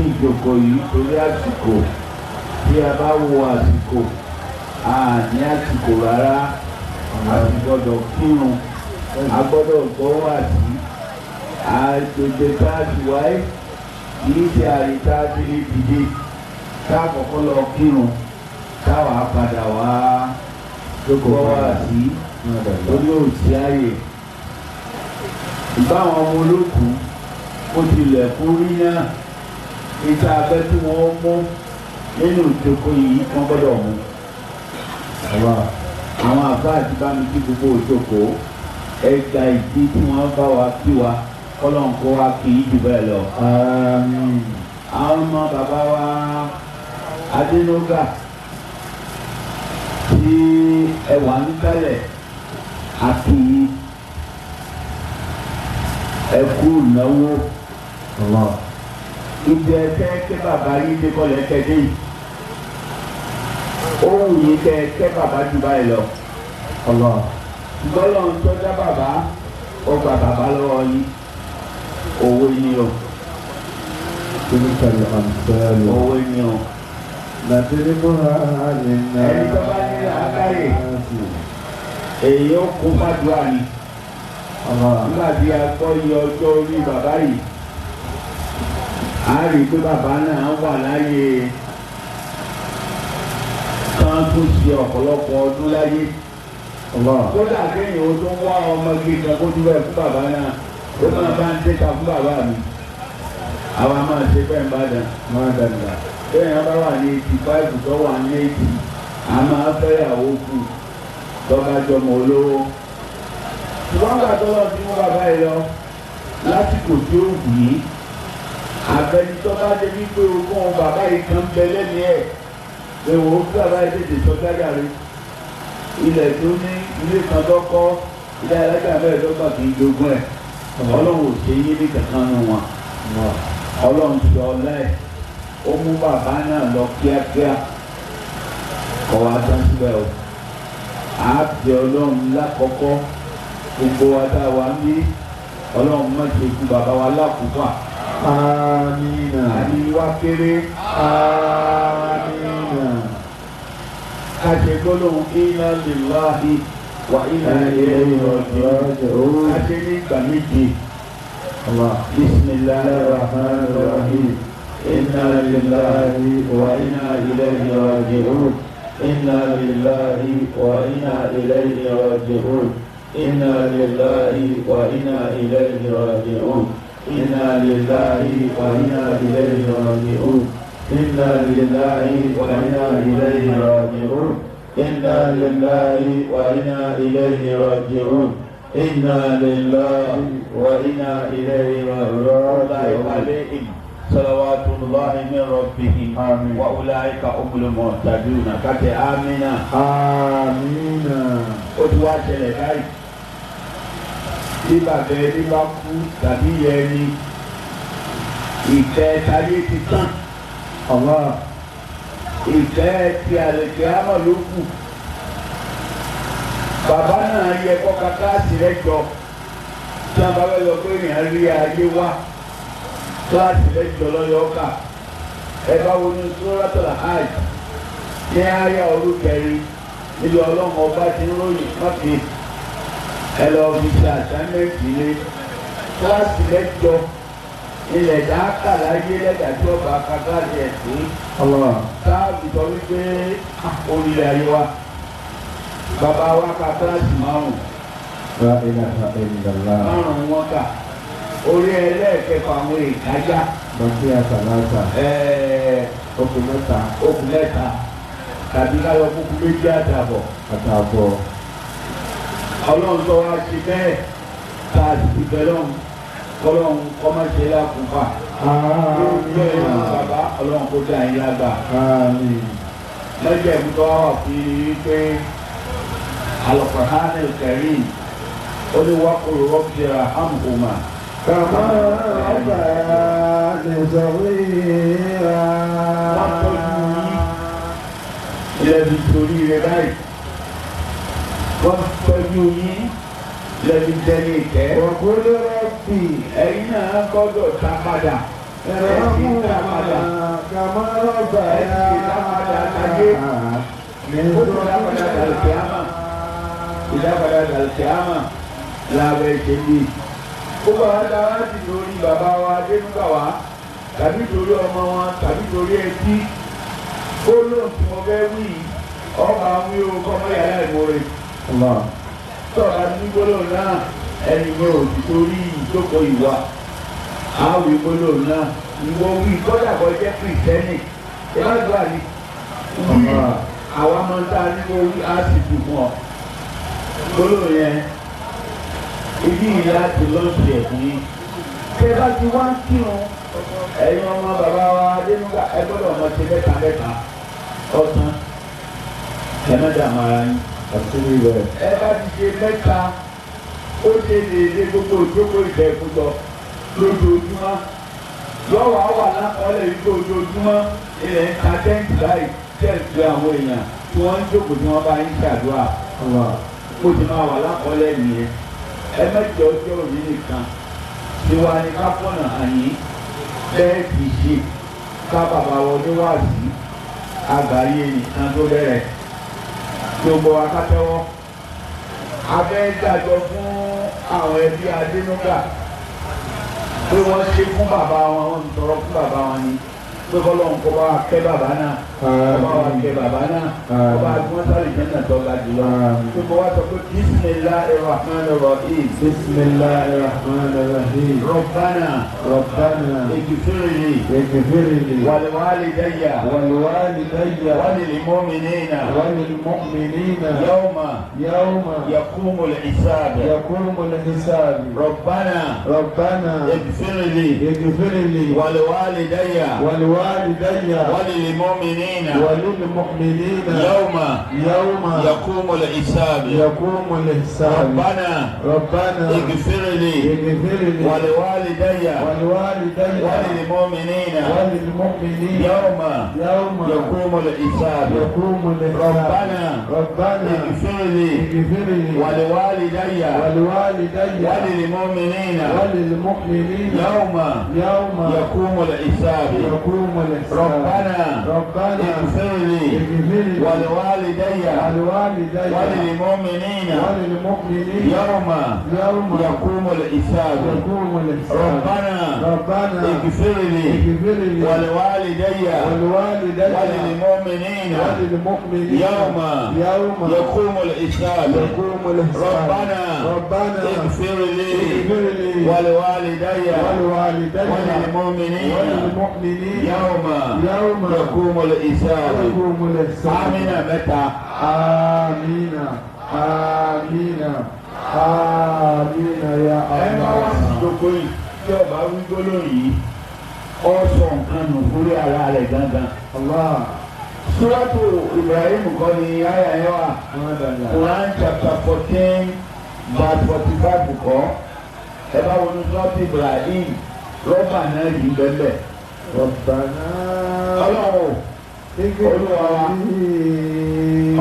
Ìjókòó yìí torí àsìkò. Tí a bá wo àsìkò, a ní àsìkò rárá. A sì gbọ́dọ̀ kírun, a gbọ́dọ̀ gbọ́ wáàsí. Àgbègbè tá a ti wáyé kì í ṣe àyíká tí ní dìde tá a kọ́kọ́ lọ kírun táwa padà wá gbọ́ wáàsí torí òsì ààyè. Ìbáwọn ọmọ olókùn ó tilẹ̀ kú rí náà, ìta abẹ́ tí wọ́n mú nínú ìjókòó yìí wọ́n gbọ́dọ̀ mú. Àwọn àbá àti bá mi kí gbogbo ìjókòó ẹgbà ìdí tí wọ́n bá wa kí wa kọ́lọ́n kó wa kì í jù bẹ́ẹ̀ lọ. Àwọn ọmọ bàbá wa Adénúgà tí ẹwà ń kálẹ̀ àti ẹkú ìnáwó. Ibi ẹkẹ kẹ bàbá yìí dé kọlẹ kẹdé yìí. Ohun yìí kẹ kẹ bàbá jù báyìí lọ. Gbọ́dọ̀ ń tọ́já bàbá, ó gba bàbá lọ́wọ́ yín. Owó ni o. Owó ni o. Ẹni tó bá ní làákàyè, èyí ó kún fàdúrà ni. Nígbà tí a gbọ́ iye ọjọ́ orí bàbá yìí, a rí i pé bàbá náà wà láyé kan tó ṣe ọ̀pọ̀lọpọ̀ ọdún láyé. Kódà kéèyàn ó tún wá ọmọge kan kó dúró ẹ̀ fún bàbá náà, ó máa bá ń tẹ́ka fún bàbá mi. Àwa máa ṣe bẹ́ẹ̀ ń bá dàn. Kéèyàn bá wà ní 85 tó wà ní 80, a máa fẹ́yàwó kù tọ́ka jọmọ olówó. Ṣùgbọ́n gbà tó lọ sí mú bàbá yìí lọ lásìkò tí ó wù yìí, àfẹnitọ́ bá dé wípé ogún bàbá yìí kan bẹ lẹ́nu ẹ̀ èwo kí bàbá yìí tètè sọ jáde rẹ̀. Ilẹ̀ tó ní ilé kan tó kọ́ ilé alájà mẹ́ẹ̀ẹ́dọ́gbọ̀n kì í jogún ẹ̀. Ọlọ́run ò ṣe yín ní kankan nù wọn. Ọlọ́run ti ọlá ẹ̀, ó mú bàbá náà lọ kíákíá. Kọ̀ wá tán síbẹ̀ o. Àá bẹ Ọlọ́run lákọ̀ọ́kọ́ gbogbo wa tá a wà ń bí. Ọlọ́run má ṣe kú bàbá wa lákòókò. Àmín. Àní wá kéré. Àmín. Ká ṣe gbólóhùn inna lillahi wa inna ilayhi raji'un. Ká ṣe ní ìgbà méje. Bismillahir rahmanir rahim. Inna lillahi wa inna ilayhi raji'un. Inna lillahi wa inna ilayhi raji'un. Inna lillahi wa inna ilayhi raji'un. Inna lillahi wa inna ilayhi raji'un. Inna lillahi wa inna ilayhi raji'un. Inna lillahi wa inna ilayhi raji'un. Inna lillahi wa inna ilayhi raji'un. Salawatullahi min rabbihim wa ulaika humul muhtadun. Kàtẹ́ amina. Amina. Ó ti wá ṣẹlẹ̀ báyìí. Bí bàbá ẹni bá kú tàbí ìyá ẹni, ìfẹ́ táyé ti tán. Ìfẹ́ ti àlèkè àmọ̀ ló kù. Bàbá náà yẹ kọ́ka kíláàsì rẹ jọ. Tí wọ́n bá fẹ́ lọ pé èèyàn rí ayé wá, kíláàsì rẹ jọ lọ́yọ̀ ọkà. Ẹ bá wo ní Suratul Hajj ní àyà olùkẹrin níbi Ọlọ́run ọba ti ń ròyìn mọ́kì. Ẹ lọ fi ṣe àṣàmẹ́ǹtì lé kíláàsì mẹ́jọ ilẹ̀ dáàkà láyé lẹ́dà tí ọba kakáàdì ẹ̀ sí. Táàbì sọ wípé orílẹ̀ ayé wa bàbá wa ka kíláàsì márùn-ún. La ilaha illallah. Márùn-ún wọn kà orí ẹlẹ́ẹ̀kẹfà àwọn ìkájá. Bàkíyà sàlátà. Okùn mẹ́ta. Okùn mẹ́ta tàbí ká lọ kúkú méjì àtàbọ̀. Àtàbọ̀. Ọlọ́run tó wá ṣe bẹ́ẹ̀ tá a sì ti bẹ lọ́hùn kọ́lọ́hún kọ́ má ṣe lákùnfà. Gbogbo ẹ̀ bàbá Ọlọ́run kó dá yín lágbà. Lọ́jọ́ ìbútọ́ wà fún yín pé Al-Qur'an al-Karim ó ní waqul rabbi irhamhuma. Kama rabbayani saghira. Wọ́n tọ́jú yín lẹ́bi torí rẹ báyìí. Wọ́n tọ́jú yín lẹ́bi dẹ́ni ìkẹ́. Waqul rabbi. Ẹ̀yin náà gbọ́dọ̀ ta padà. Ẹ̀sìn ta padà. Ó tún dápadà dàlùkìámà. Ìdápadà dàlùkìámà làbẹ̀ ṣe ní. Gbogbo àwọn dára ti torí bàbá wa Adénúgà wá, tàbí torí ọmọ wọn, tàbí torí ẹbí. Ó lóun tí mo fẹ́ wí yìí, ọba wí o kọ́mọ yàrá ìmoore. Tọ́ka ní gbólóhùn náà, ẹni mi ò ti torí ìjókòó ìwà. Àwì gbólóhùn náà, ìwọ wí kọ́dà kọ́ jẹ́ kìrìsìtẹ́nì. Ìbádùn àní wí àwa máa ń ta ní kó wí á sì dùn fún ọ. Gbólóhùn yẹn, ibi ìyá ti lọ́ọ̀sì ẹ̀kún yín. Tẹ́ bá ti wá ń kírun, ẹ̀yin ọmọ bàbá wa Adénúgà ẹ gbọ́dọ̀ ọmọ ṣe mẹ́ta mẹ́ta ọ̀sán. Ẹ má dààmú ara yín. Ẹ bá ti ṣe mẹ́ta, ó ṣe déédé gbogbo ìjókòó ìfẹ́ ìkójọ lójoojúmọ́. Lọ́wọ́ á wà lákọọ́lẹ̀ wípé ojoojúmọ́ ilẹ̀ ń ta tẹ́ǹtì báyìí tẹ́ǹtì àwọn èèyàn tí wọ́n ń jókòó tí wọ́n bá ń ṣàdúrà. Ó ti máa wà lákọọ́lẹ̀ nìyẹn. Ẹ mẹ́jọ ọjọ́ òní nìkan tiwa ni ká fọ̀nà àyín bẹ́ẹ̀ kì í ṣe ká bàbá wọn níwáàsí àgbáyé nìkan tó bẹ̀rẹ̀ gbogbo wa ká tẹ́wọ́. Abẹ́ dájọ́ fún àwọn ẹbí Adénúgà pé wọ́n ṣe fún bàbá wọn, wọ́n ń tọrọ fún bàbá wọn ni pé kọ́lọ́hún kó bá wa kẹ́ bàbá náà, kó bá wa kẹ́ bàbá náà, kó bá gbọ́n sáré jẹ́nà tó ga jùlọ. Gbogbo wa sọ pé bismillahir rahmanir rahim. Bismillahir rahmanir rahim. Rabbana. Rabbana. Ighfir li. Ighfir li. Wal walidayya. Wal walidayya. Walil mu'minina. Walil mu'minina. Yawma. Yawma. Yaqumul hisab. Yaqumul hisab. Rabbana. Rabbana. Ighfir li. Ighfir li. Wal walidayya. Wal والدي وللمؤمنين وللمؤمنين يوم يوم يقوم الحساب يقوم الحساب. ربنا ربنا اغفر لي اغفر لي ولوالدي ولوالدي وللمؤمنين وللمؤمنين يوم يوم يقوم الحساب. يقوم الحساب. ربنا ربنا اغفر لي اغفر لي ولوالدي ولوالدي وللمؤمنين وللمؤمنين يوم يوم يقوم الحساب. يقوم ربنا ربنا اغفر لي اغفر لي ولوالدي ولوالدي وللمؤمنين وللمؤمنين يوم يوم يقوم الحساب. يقوم الحساب. ربنا ربنا اغفر لي اغفر لي ولوالدي ولوالدي وللمؤمنين وللمؤمنين يوم يوم يقوم الحساب. يقوم الحساب. ربنا ربنا اغفر لي اغفر لي ولوالدي ولوالدي وللمؤمنين وللمؤمنين يوم يوم يقوم الحساب. يقوم الحساب. آمين متى. آمين آمين آمين يا Ẹ má wá sí الله. ìjókòó yìí tí ọba wí gbólóhùn yìí, ọ sọ nǹkan nù fúrí ara rẹ̀ gangan. Allah. Súrátù Ibrahim kọ́ ni àyà yẹn wà. Quran chapter 14 verse 45 kọ́. Ẹ bá wọnú Súrátù Ibrahim, rọ́bà náà yìí bẹ́ẹ̀. Rabbana. Ọlọ́run Olúwa wa,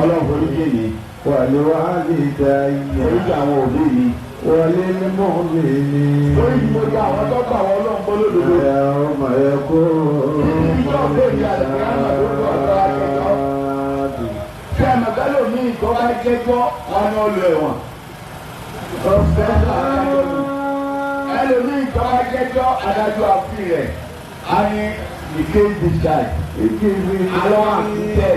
Ọlọ́run foríjì mi. Wal-walidayya. Foríjì àwọn òbí mi. Walil-mu'minin. Foríjì gbogbo àwọn tó gbà wọ́n Ọlọ́run gbọ́ lódodo. Yawma yaqumu al-hisab. Ṣé àmọ̀tálò ní ìtọ́ bá jẹ́jọ́ wọn ni ó lọ ẹ̀wọ̀n? Ẹlòmíì ìtọ́ bá jẹ́jọ́ adájọ́ àfi rẹ̀ á ní the case discharge. Alọ́ àtúntẹ̀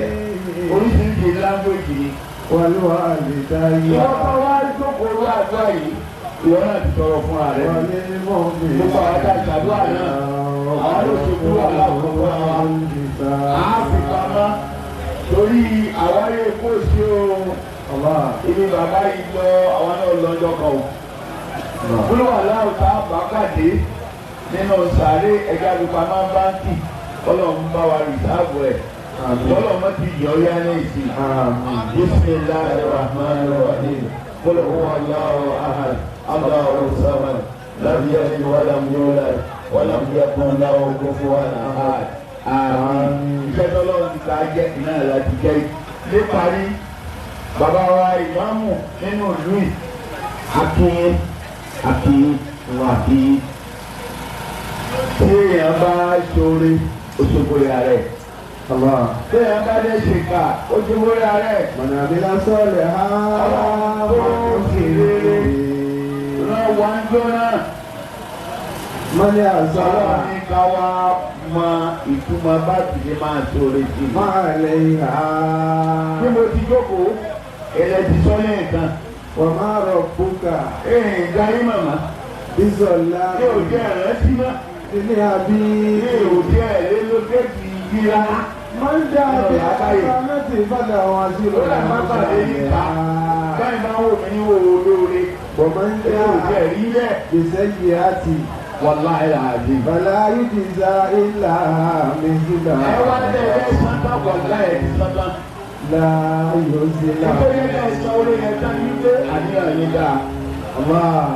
oríṣiríṣi language ni. Wal-walidayya. Ìwọ́n bá wá jókòó lórí àdúrà yìí, ìwọ náà ti tọrọ fúnra rẹ̀. Walil-mu'minin. Gbogbo àwọn tá a ṣàdúrà náà, àwọn ló ṣe kúrò aláàkókò wa. A fi pamọ́ torí àwárí kó sí o. Allah. Ibi bàbá yìí lọ, àwọn náà lọ́jọ́ kan o. Kúló wà láwùjọ bá pàdé nínú sàárè ẹja àlùpàmọ́ báńkì Ọlọ́run bá wa rìsáàbù ẹ̀. Ọlọ́run má ti yọ ọ́ yá ní ìsìn. Àmín. Bismillahir rahmanir rahim. Qul huwa Allahu ahad. Allahu samad. Lam yalid wa lam yulad wa lam yakun lahu kufuwan ahad. Àmín. Iṣẹ́ tọ́lọ́run ti ta jẹ́ náà láti jẹ́. Níparí, bàbá wa ìmáàmù nínú ìlú yìí, Akin Akin Akin. Tí èèyàn bá ṣoore, ó ṣògo ìyá rẹ̀. Allah. Bẹ́ẹ̀ bá dé ṣèkà, ó ti wúra rẹ̀. Mọ̀nàbílá sọ̀lẹ̀ ha. Ó sì rere. Rán wa ń jóná. Mọ́lẹ̀ àzá. Ọlọ́run ní ká wá mọ ìtumọ̀ bá ti ṣe máa sọ̀rọ̀ sí. Máa lè ha. Bí mo ti jókòó, ẹ̀rẹ̀ ti sọ lẹ́ẹ̀kan. Wọ́n máa rọ̀ búkà. Ẹ̀ẹ́n darí màmá. Bísọ̀lá. Ní òjẹ́ ẹ̀rẹ́ sí mọ́. Ilé àbí. Ní òjẹ́ ẹ̀rẹ́ ló dé kì í yíra. Máa ń dá àbí àtàmẹ́tì ìbàdàn àwọn àṣírò. Ó dà má pàdé níta. Báyìí máa ń wò mí ní wo olóore. Wọ́n máa ń Ní dá òjẹ́ rí bẹ́ẹ̀. gbèsè yìí àti. Wàláhì làzí. Bàlá yìí ilà mẹ́sìlá. Ẹ wá dé ẹ sọ́tà wàláhì ẹ̀ sọ́tà. Láyò sí là. Nítorí ẹ̀ sọ orí ẹ̀ tán ní pé àníyàn yín dáa. Allah.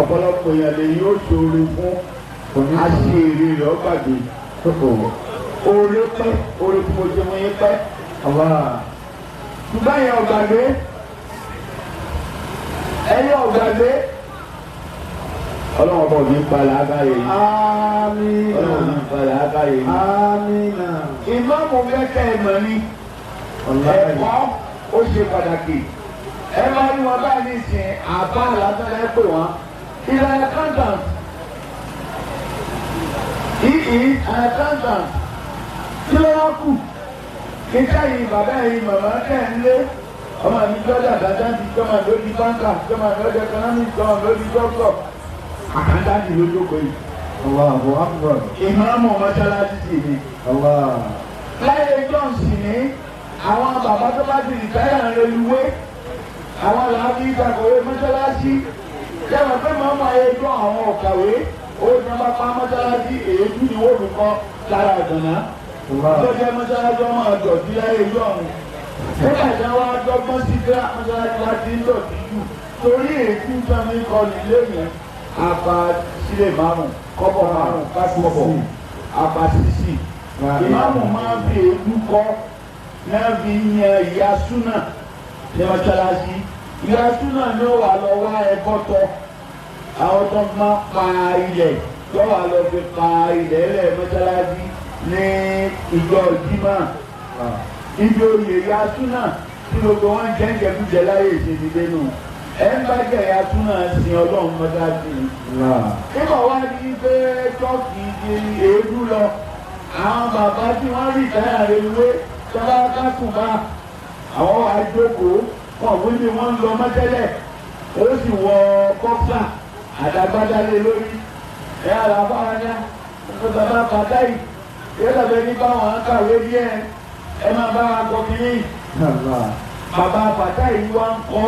Ọ̀pọ̀lọpọ̀ èèyàn lè yóò ṣoore fún aṣèrè rẹ̀ ọgbàgbé. Oore pẹ́, oore tí mo ṣe fún yín pẹ́. Allah. Ṣùgbọ́n ẹ̀yin ọ̀gbàgbé. Ẹ̀yin ọ̀gbàgbé. Ọlọ́run ọba ò ní palẹ̀ ágáyé yìí. Amina. Ọlọ́run ò ní palẹ̀ ágáyé yìí. Amina. Ìmáàmù kẹ́kẹ́ ẹ̀mọ̀ ni. Wallahi. Ẹ̀kọ́ ó ṣe pàtàkì. Ẹ máa rí wọn báyìí nísìnyí, àbá lásán ẹ pè wọ́n. He's an accountant. He is an accountant. Kí ló wá kù? Iṣẹ́ yìí bàbá yìí màmá kẹ́ ń lé. Ọmọ mi jọ́jà dáadáa ti jọ́mọ̀ lórí báńkà, jọ́mọ̀ lórí economics, jọ́mọ̀ lórí dọ́kítọ̀. Àkàndáàdì ló jókòó yìí. Allahu akbar. Ìmáàmù mọ́ṣáláṣí sì ni. Allah. Láyé Johnson ní àwọn bàbá tó bá ti rìtáyà ń reluwé àwọn làábí ìgbàkọ̀wé mọ́ṣáláṣí yàrá pé màmá ayé jọ àwọn ọ̀kàwé ó ní wọn bá pa mọ́ṣáláṣí èédú ni wọ́n fi kọ́ lára ìgànná Allah. tó jẹ́ mọ́ṣáláṣí ọmọ àdọ̀tí láyé ìjọ ọ̀hún nígbà tí wọ́n á dọ́gbọ́n sí pé mọ́ṣáláṣí wa ti ń dọ̀tí jù torí èédú sami kọ́ nílé yẹn apá sílẹ̀ márùn kọ́bọ̀ márùn kọ́bọ̀ apá sísì ìmáàmù máa ń fi èédú kọ́ náà fi yan ìyá súnà ní mọ́ṣáláṣí ìyá súnà ní ó wà lọ wá ẹbọ tọ àwọn tó máa pa ilẹ̀ tó wà lọ fi pa ilẹ̀ lẹ̀ mọ́ṣáláṣí ní ìjọ jímà ibi oyè ìyá súnà tí gbogbo wọn jẹ́ ń jẹkújẹ láyé ìsinmi dénú ẹ̀ ń bá jẹ ìyá súnà sin ọlọ́run mọ́ṣáláṣí ni Allah. nígbà wá ní pé tọ́kì di èédú lọ àwọn bàbá tí wọ́n rí ìdáyà reluwé tọ́lá kásùnbà àwọn àjókòó wọn wí ni wọ́n ń lọ mọ́tẹ́lẹ̀ ó sì wọ kọ́fà àdàgbádá lé lórí ẹ àlàbára ní ọkọ̀ bàbá bàtà yìí yóò dàbẹ̀ ní báwọn á kàwé díẹ̀ ẹ máa bá wa kọ kínní Allah. bàbá bàtà yìí wá ń kọ́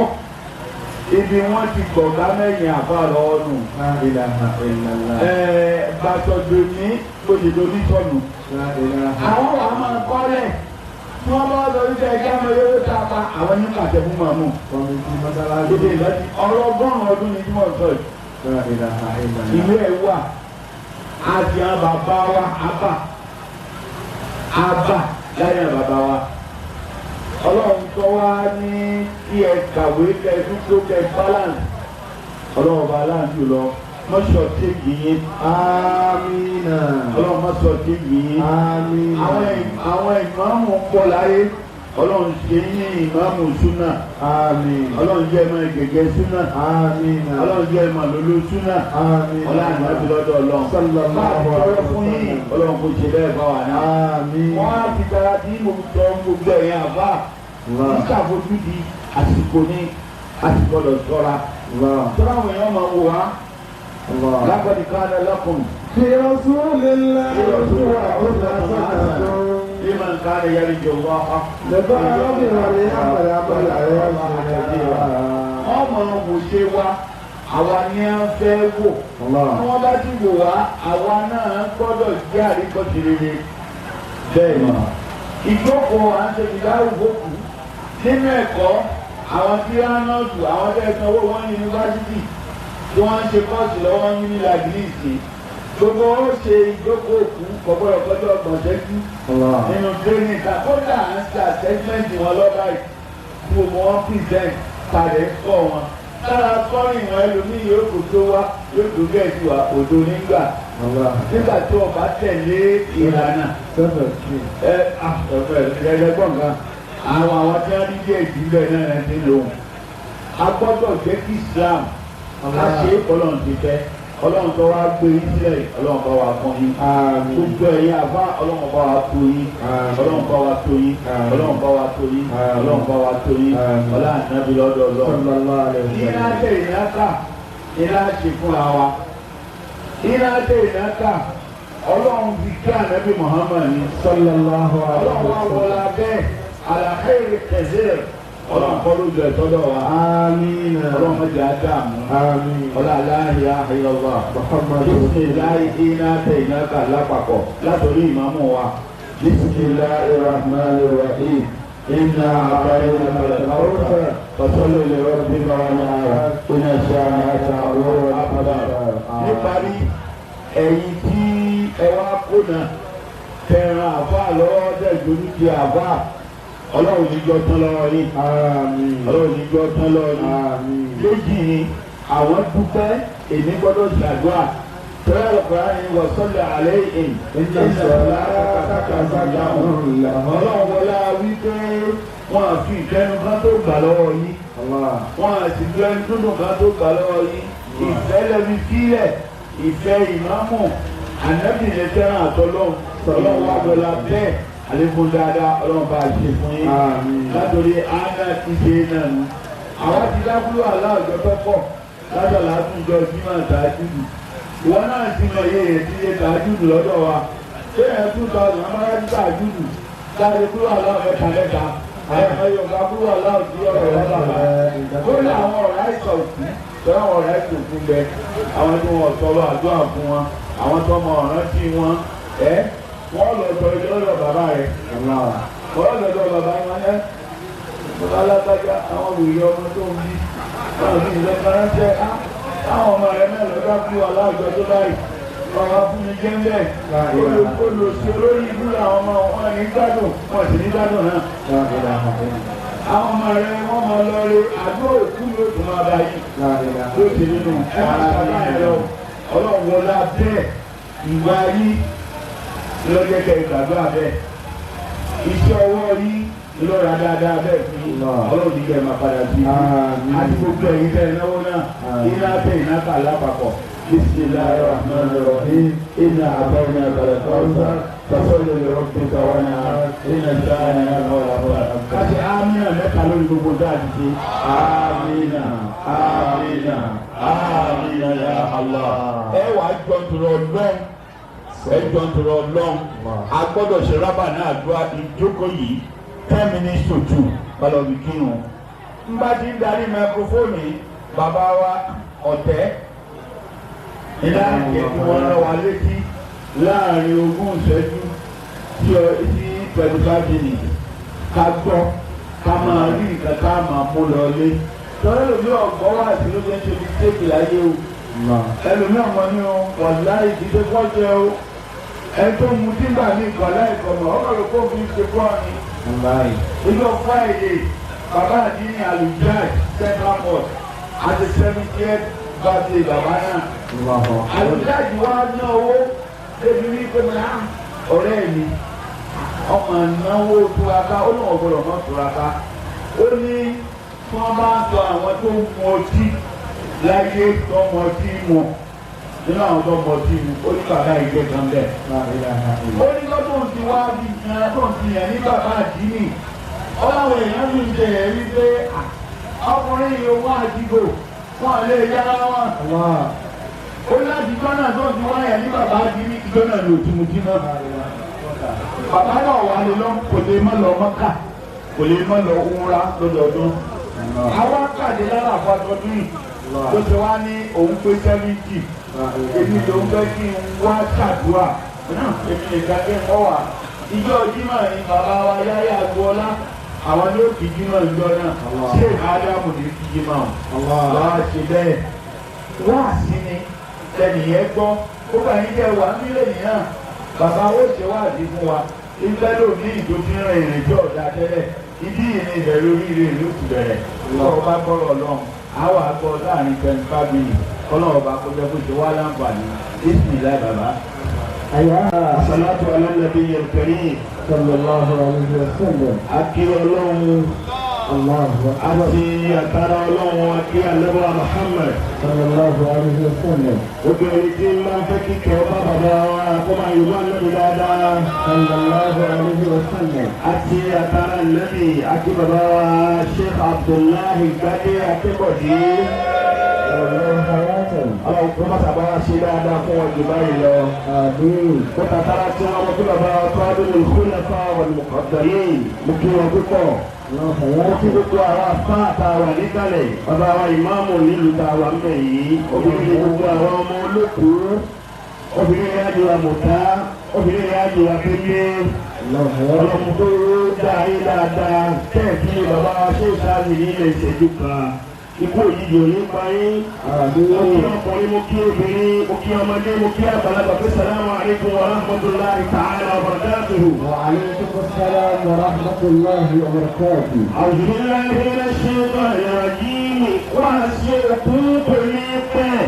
ibi wọ́n ti gbọ̀gá mẹ́yìn àbá lọ́wọ́ nù La ilaha illallah. Bàtọ̀dọ̀ ní gbòdìdó nítọ̀nù. La ilaha. Àwọn wà máa kọ́lẹ̀ tí wọ́n bá lọ wípé ẹgbẹ́ ọmọ yóò ta pa àwọn ní pàṣẹ fún màmú. Kọ́mítì mọ́sálásí. Gbèdé ìlọ́tí ọ̀rọ̀ ọgọ́rùn-ún ọdún ni tí wọ́n sọ yìí. La ilaha illallah. Ìwé ẹ̀ wà àti àwọn bàbá wa àbà àbà láyé àwọn bàbá wa. Ọlọ́run tó wá ní kí ẹ kàwé kẹ dúró kẹ balance. Ọlọ́run bá aláǹdù lọ mọ́ṣọ̀ téèjì yín. Amina. Ọlọ́run mọ́ṣọ̀ téèjì yín. Amina. Àwọn ìmáàmù pọ̀ láyé ọlọ́run ṣe ní ìmáàmù súnà Amin. ọlọ́run jẹ́ ìmọ̀ ìgẹ̀gẹ̀ súnà Amina. ọlọ́run jẹ́ ìmọ̀ lóló súnà Amina. ọlọ́run àti lọ́dọ̀ ọlọ́run Sallallahu bá a ti tọrọ fún yín ọlọ́run kò ṣe bẹ́ẹ̀ bá wà náà. Amin. wọ́n á ti tara tí mo tọ́ gbogbo ẹ̀yìn àbá Allah. nígbà fojú di àsìkò ní àsìkò lọ sọ́ra Allah. sọ́ra àwọn èèyàn máa wò wá Allah. lápẹ̀lú káàdà lọ́kùnrin. في رسول الله أسوة حسنة لمن كان يرجو الله لقاء ربه وليعمل عملا يسيرا. ọmọ wòṣe wa àwa ni a fẹ́ wò tí Allah. wọ́n bá ti wò wá àwa náà gbọ́dọ̀ jẹ́ àríkọ́sí rere bẹ́ẹ̀ ni ìjókòó à ń ṣe ìdárúgbò kù nínú ẹ̀kọ́ àwọn tí wọ́n náà dù àwọn tẹ́ sanwó wọn ní yunifásitì tí wọ́n ń ṣe kọ́ọ̀sì lọ́wọ́ ní nílàgìlìsì gbogbo ó ṣe ìjókòó òkú kọ̀gbọ́dọ̀ kọjọ́ ọgbọ̀n ṣẹ́jú Allah. nínú training ta kódà à ń ṣe assessment wọn lọ́ba yìí tí gbogbo wọn present padà ń kọ́ wọn. Lára kọ́rin ìwọ̀n ẹlòmíì yóò kò tó wá yóò tó bẹ́ẹ̀ sí wa òdo nígbà. Nígbà tó o bá tẹ̀lé ìlànà. Ẹ ẹgbọ́n kan àwọn tí wọ́n ní díẹ̀ jù bẹ́ẹ̀ náà ti ń lò wọ́n. A gbọ́dọ̀ jẹ́ kí Islam ká ṣe é Ọlọ́run ti fẹ́. Ọlọ́run tó wá gbé yín sílẹ̀ Ọlọ́run bá wa fún yín. Gbogbo ẹ̀yin àbá Ọlọ́run bá wa tó yín. Ọlọ́run bá wa tó yín. Ọlọ́run bá wa tó yín. Ọlọ́run bá wa tó yín. Ọlá ànábi lọ́dọ̀ Ọlọ́run. Iná tẹ ìnáka iná ṣe fúnra wa. Iná tẹ ìnáka Ọlọ́run fi kí ànábì Muhammad ní. Ọlọ́run wá wọlé abẹ́ àlàkẹ́rẹ́ kẹsẹ̀. Ọlọ́run kọ́ lójú ẹ̀ tọ́lọ̀ wa. Ọlọ́run mọ̀jẹ̀ á dààmú. Ọlọ́run la ilaha illallah. Bismillahi iná tẹ iná kà lápapọ̀ látòrí ìmáàmù wa. Bismillahir rahmanir rahim. Inna a'tainaka al-kawthar fasalli li rabbika wanhar. Inna shani'aka huwal abtar. Níparí, ẹ̀yin tí ẹ wá kóna tẹ̀ràn àfa lọ́wọ́ dẹ̀ lórí ti àfa. Ọlọ́run ní jọ tán lọ́wọ́ yín. Ọlọ́run ní jọ tán lọ́wọ́ yín. Méjì ni àwọn dúpẹ́ èmi gbọ́dọ̀ ṣàdúrà. Tẹ́lẹ̀ ọ̀pọ̀lọpọ̀ ni wọ́n sọ́lẹ̀ àlẹ́ yìí. Ọlọ́run wọlé wípé wọ́n á fi ìkẹ́nu kan tó gbà lọ́wọ́ yín. Wọ́n á sì fi ẹnu dúndùn kan tó gbà lọ́wọ́ yín. Ìfẹ́ lẹ́bi sílẹ̀, ìfẹ́ ìmáàmù, ànábì lè fẹ́ràn àtọ́lọ́run. Ọlọ́run wá gbọ́dọ̀ bẹ́ẹ̀. Àlékún dáadáa Ọlọ́run bá a ṣe fún yín. Látòrí àádá ti ṣe náà nù. Àwa ti dákúrò aláàjọ tó pọ̀ látọ̀lá tún jọ Jímọ̀ tàájúdù. Ìwọ náà ti mọ iye èyí tí ṣe tàájúdù lọ́dọ̀ wa. Ṣé ẹ̀ 2000 amárájú tàájúdù? Láti kúrò aláwọ̀ mẹ́ta mẹ́ta. Àyẹ̀fọ́ Yorùbá kúrò aláwọ̀ sí ọ̀rọ̀ lọ́dọ̀. Ó ní àwọn ọ̀rọ̀ àìsàn òkú. Tọ́lá àwọn ọ̀rọ̀ àìsàn òkú bẹ. Àwọn tí wọ́n sọ̀rọ̀ àdúrà fún wọn. Àwọn tó mọ ọ̀ràn sí wọn. Ẹ́ wọ́n lọ sọ ilé lọ́dọ̀ bàbá rẹ̀. Wọ́n lọ sọ bàbá wọn ẹ́. Bàbá alágbájá àwọn wòye ọmọ tó ń bí. Báwo ni ìlọ faransé? Àwọn ọmọ rẹ̀ náà lọ́dọ̀ kú aláàjọ tó báyìí. Bàbá fún mi jẹ́ ńbẹ̀. Olùsí olórí ibú làwọn ọmọ wọn ní gbádùn, wọn sì ní gbádùn náà. Àwọn ọmọ rẹ̀ wọ́n máa lọ rí àdúrà òkú ló tún máa bá yìí. Ló ti nínú ẹ máa ṣàlàyé lọ. Ọlọ́run wọlá bẹ́ẹ̀ ìwà yìí lọ́jọ́ kẹ́ ìgbàgbọ́ abẹ́ iṣẹ́ ọwọ́ yìí lọ́ra dáadáa bẹ́ẹ̀ fún yín. Ọlọ́run ní kẹ́ ẹ máa padà sí i àti gbogbo ẹ̀yin tẹ́ ẹ náwó náà iná tẹ iná kà lápapọ̀. Bismillahir rahmanir rahim. Inna a'tainaka al-kawthar fasalli li rabbika wanhar. Inna shani'aka huwal abtar. Káṣí àmínà mẹ́ta lórí gbogbo dáàbì sí. Àmínà àmínà àmínà ya Allah. Ẹ wàá jọ tòrọ lọ́n ẹjọ́ ń tọrọ Ọlọ́run. A gbọ́dọ̀ ṣe rábà náà àdúrà ìjókòó yìí 1:50 balọ̀bì kírun. N bá ti ń darí mẹkrofóònù bàbá wa ọ̀tẹ́ ìlà jẹ́ kí wọ́n rán wa létí láàrin 20 ìṣẹ́jú sí 25 minutes ká gbọ́ ká máa rí nǹkan ká máa mú lọ lé. Tọ́lá lómi ọ̀gbọ́n wà sí ló ṣe ń ṣe mistake láyé o. Ẹlòmí ọmọ ní o wàláì kì í ṣe kọ́ jẹ o. Ẹni tó mu tíńbà ní ìkọ̀lá ìkọ̀mọ̀ ọkọ̀ ló kó fi ṣe fún ọ ni. Ìjọ Friday bàbá àdínní Alujaj Central Mosque àti 70th birthday bàbá náà. Alujaj wa ná owó débi wípé náà ọ̀rẹ́ mi ọmọ náwó túraká ó lóun ọ̀gbọ́dọ̀ mọ́ túraká. Ó ní tí wọ́n bá ń sọ àwọn tó ń mu ọtí láyé tó mu ọtí mu nínú àwọn tó mu ọtí mu ó ní bàbá ìgbẹ́ kan bẹ́ẹ̀. Ó ní lọ́dún tí wá bí gan tó ń ti yàn ní bàbá àdínì. Ọlọ́run èèyàn ń jẹ ẹ̀rí pé ọkùnrin yìí owó àdìgbò wọn lè yára wọn. Ó láti gbọ́nà tó ti wá yàn ní bàbá àdínì ìjọ náà ló ti mu tí náà. Bàbá náà wà lè lọ kò lè má lọ Mọ́kà kò lè má lọ umra lọ́dọọdún. Àwọn àkàdé lára àfọdọdún yìí tó ti wá ní òun pé 70 èmi ló ń fẹ́ kí n wá ṣàdúrà èmi nìkan kí n kọ́ wà. Ìjọ Jímọ̀ ni bàbá wa Yáyà Agboola àwọn ní òkè Jímọ̀ ìjọ náà ṣé Ádámù ní kí Jímọ̀ wá ṣe bẹ́ẹ̀. Wá sí ni lẹ́nìyẹn gbọ́ ó bá yín jẹ́ wà nílẹ̀ yìí náà bàbá ó ṣe wáàdí fún wa ìfẹ́ ló ní ìdókòwò ìrìn tí ọ̀dà tẹ́lẹ̀ ìdí ìrìn ìbẹ̀rẹ̀ oríire ìlú ti bẹ̀rẹ̀ lọ́wọ́ bá gbọ́rọ̀ lọ́hùn Àwọn àgbọ̀ láàrin 25 minutes kọ́lọ́wọ́ bá kọjá kó ṣe wá láǹfààní. Bismillah bàbá. Salatu ala nabiyil karim. Sallallahu alayhi wa sallam. Akí Ọlọ́run. Allahu akbar. Àti àtàrà Ọlọ́run akí Ànábì Muhammad. Sallallahu alayhi wa sallam. Obìnrin tí máa ń fẹ́ kíkẹ́ ọba bàbá wa kó máa yorùbá lẹ́nu dáadáa. Sallallahu alayhi wa sallam. Àti àtàrà Nàbì akí bàbá wa Sheikh Abdullahi Gbadé Akébọ̀dé. Wallahu hayatan. Ọlọ́run kó má sábà ṣe dáadáa fún wọn jù báyìí lọ. Àmín. Kó tàtàrà tí wọn mọ kí bàbá wa Qadimul Khulafa wal Muqaddamin mú kí wọn púpọ̀. Allahu Mo kí hayatan. Gbogbo àwọn afá àtàwà níkàlẹ̀, bàbá wa ìmáàmù nílùú tàwa ń bẹ̀ yìí, obìnrin gbogbo àwọn ọmọ olókùú, obìnrin ní àjò àmọ̀tá, obìnrin ní àjò àpélé. Allahu hayatan. Ọlọ́run tó dá ayé dáadáa tẹ́ẹ̀kì bàbá wa ṣe ìsáàlì nílẹ̀ ìṣẹ́jú kan, ikú òjijì ò ní pa yín. Mo kí ọkùnrin, mo kí obìnrin, mo kí ọmọdé, mo kí àgbàlagbà pé salamu alaykum wa rahmatulahi ta'ala wa barakatuhu. Wa alaykum assalam wa rahmatullahi wa barakatuh. أعوذ بالله من الشيطان الرجيم وأسرقوا قليقه.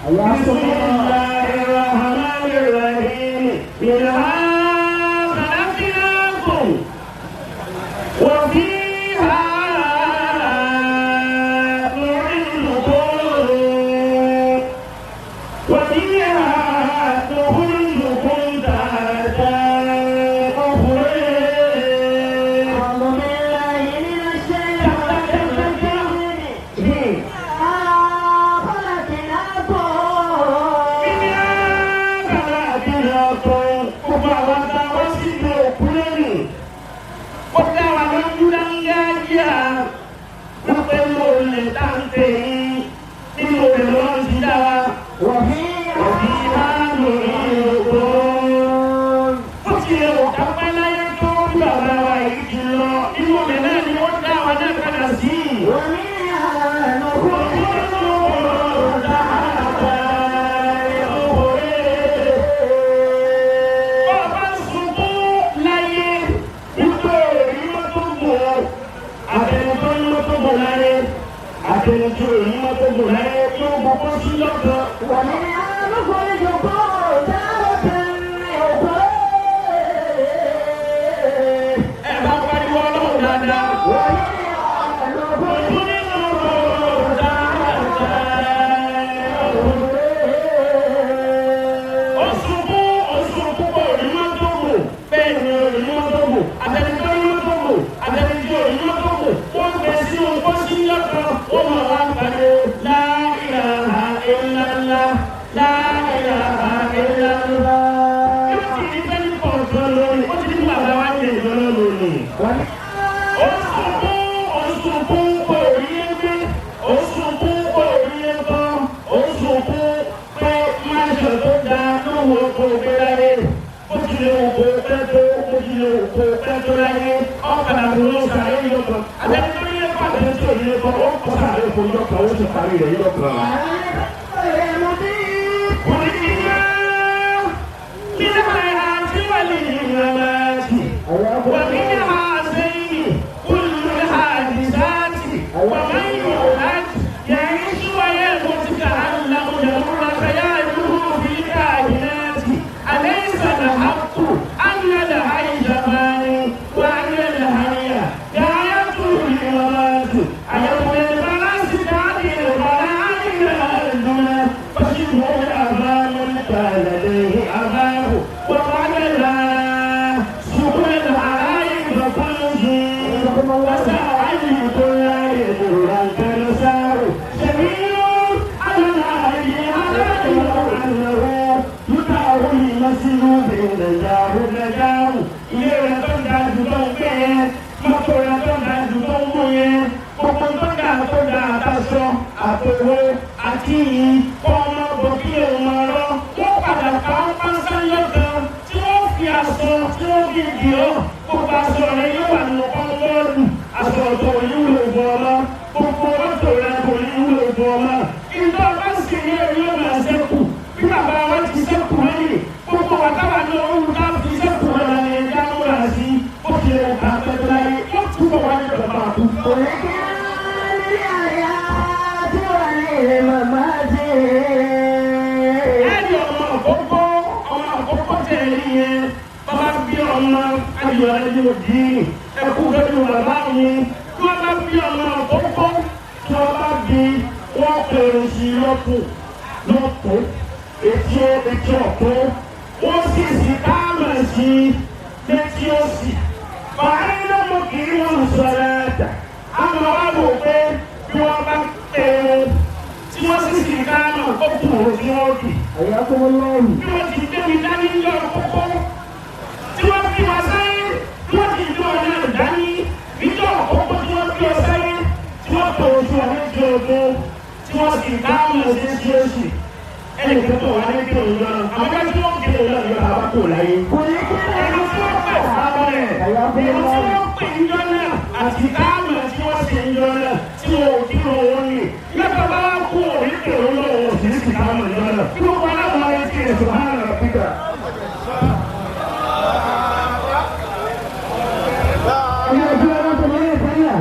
بسم الله الرحمن الرحيم. منها خلقناكم وفيها نعيدكم وفيها نخرجكم تارة أخرى. أعوذ بالله من الشيطان الرجيم. خلقناكم. Gbogbo àwọn táwọn síbi òkú lẹ́nu, ó dá wa lójú dáńgájíà wípé mo lè dáńtẹ̀ yín nínú rẹ̀ lọ́wọ́ ti dá wa. وفيها Òbí máa ń lò ní òkú. Ó ti lè wò ká pẹ́ láyé tó bí bàbá wa yìí ti lọ, nínú rẹ̀ náà ni ó dá wa náà padà sí. ومنها نخرجكم. Bàbá sunkún láyé wípé òrí mọ́tò gùn, àtẹni tó ní mọ́tò gùn láyé, àtẹni tó ní mọ́tò gùn láyé tó gbogbo sí lọ́kàn. ومنها نخرجكم تارة أخرى. Ẹ bá pariwo Ọlọ́run dáadáa. ومنها نخرجكم. Ó sunkún, ó sunkún kò rí mọ́tò gùn, bẹ́ẹ̀ ni ò rí mọ́tò gùn, àtẹni tó ní mọ́tò gùn, àtẹni tí ò rí mọ́tò gùn, wọ́n gbé sí ohun kó sí lọ́kàn, wọ́n mọ̀ wá pàdé la ilaha illallah, la ilaha illallah. Yóò ti di fẹ́ẹ́ ní kọ̀ọ̀kan lónìí, ó ti di bàbá wa ní ìjọ lónìí. Ó sunkún, ó sunkún kò rí ẹgbẹ́, ó sunkún kò rí ẹbọ, ó sunkún pé máṣe tó da lówó kò gbé láyé. Ó ti lè wò kó pẹ́ tó, ó ti lè wò kó pẹ́ tó láyé, ọ̀kadà kò ló sàré yọkàn. Àtẹni tó yẹ kó àtẹni tó yẹ kó, ó kọ́ sàré kó yọkàn, ó sì parí rẹ̀ yọkàn. Wọ́n ní kí ní àti wà lè yìnbọn ومن هذين كل الحادثات ومن يولد يعيش ويموت كأنه يمر خياله في الكائنات. أليس الحق أن الحي فاني وأن الحي غايته الممات؟ أيوم البعث تعدل القرآن فشبه الأمان كان لديه أباه وقال لا سبل العائب فكل شيء وسأعلم كل يدور الكنسار سبيل على العالي على أنه يدعو المسلوب نجاه نجاه ilé rẹ̀ tó ga jù tó ń gbé yẹn, mọ́tò rẹ̀ tó ga jù tó ń mú yẹn, gbogbo tó ga tó ga, àtàṣọ àtòwò àti yìí kọ́ ọmọ bọ̀ kí òun máa rọ́, wọ́n padà pa pásá lọ́gàn tí wọ́n fi aṣọ tí wọ́n fi dì ọ́, gbogbo aṣọ rẹ̀ yóò wà nínú kọ́ńtọ́ọ̀lù, aṣọ ọ̀tọ̀ ò ní wúlò fún ọmọ, gbogbo mọ́tò rẹ̀ kò ní wúlò fún ọmọ, ìjọ bá sì ní ẹ̀rí yóò máa ṣẹ́kù bí bàbá wa ti ṣẹ́kù lẹ́yìn gbogbo wa táwa ní ọ̀hún ká fi ṣẹ́kù lọ́la ní ẹja múra sí ó ti lè kà pẹ́pẹ́ láyé yóò túbọ̀ wá ní ìjọba àkú. وكان لآيات الممات. Ẹni ọmọ àkọ́kọ́, ọmọ àkọ́kọ́ tẹ̀ ẹ́ yẹn, bàbá bí ọmọ ayọ̀ ayé òdì ẹkú pẹ̀lú bàbá mi. Tí wọ́n bá bí ọmọ àkọ́kọ́, tí wọ́n bá bí wọ́n pèrò sí lọ́kùn lọ́kùn etí etí ọ̀tún. Wọ́n sì sì káàmà sí létí òsì. Bàárẹ̀ ló mú kí wọ́n sọ̀rọ̀ ẹ̀dà. Àmọ́ wá wò pé bí wọ́n bá pèrò tí wọ́n sì sì káàmà ó kù òsì wọn kì حياكم الله. Bí wọ́n ti gbé mi dání ní ọ̀kọ́kọ́ tí wọ́n fi wá sáyé, tí wọ́n ti gbé ọ̀nà dání níjọ́ ọ̀kọ́kọ́, tí wọ́n fi ọ sáyé, tí wọ́n pè oṣù àlejò ọdún, tí wọ́n sì dáhùn sí sí oṣù ẹnì kan tó wà ní kí òun lọ àwọn ọjọ́ tí wọ́n kí òun lọ yọ bàbá kò láyé. Ẹni tí wọ́n pè sábọ̀ rẹ̀, ẹni tí wọ́n pè ń jọ náà àti dáhùn tí wọ́n sì ń jọ náà tí wọ́n ò kí òun ní. Yàtọ̀ bá kú òun kí òun lọ òun sì ń sì dáhùn jọ náà. Kí wọ́n pa aláwọ̀ ayé kí èso hàn rẹ̀ píkà. Ọmọ ìjọba tó lóye tẹ́lẹ̀.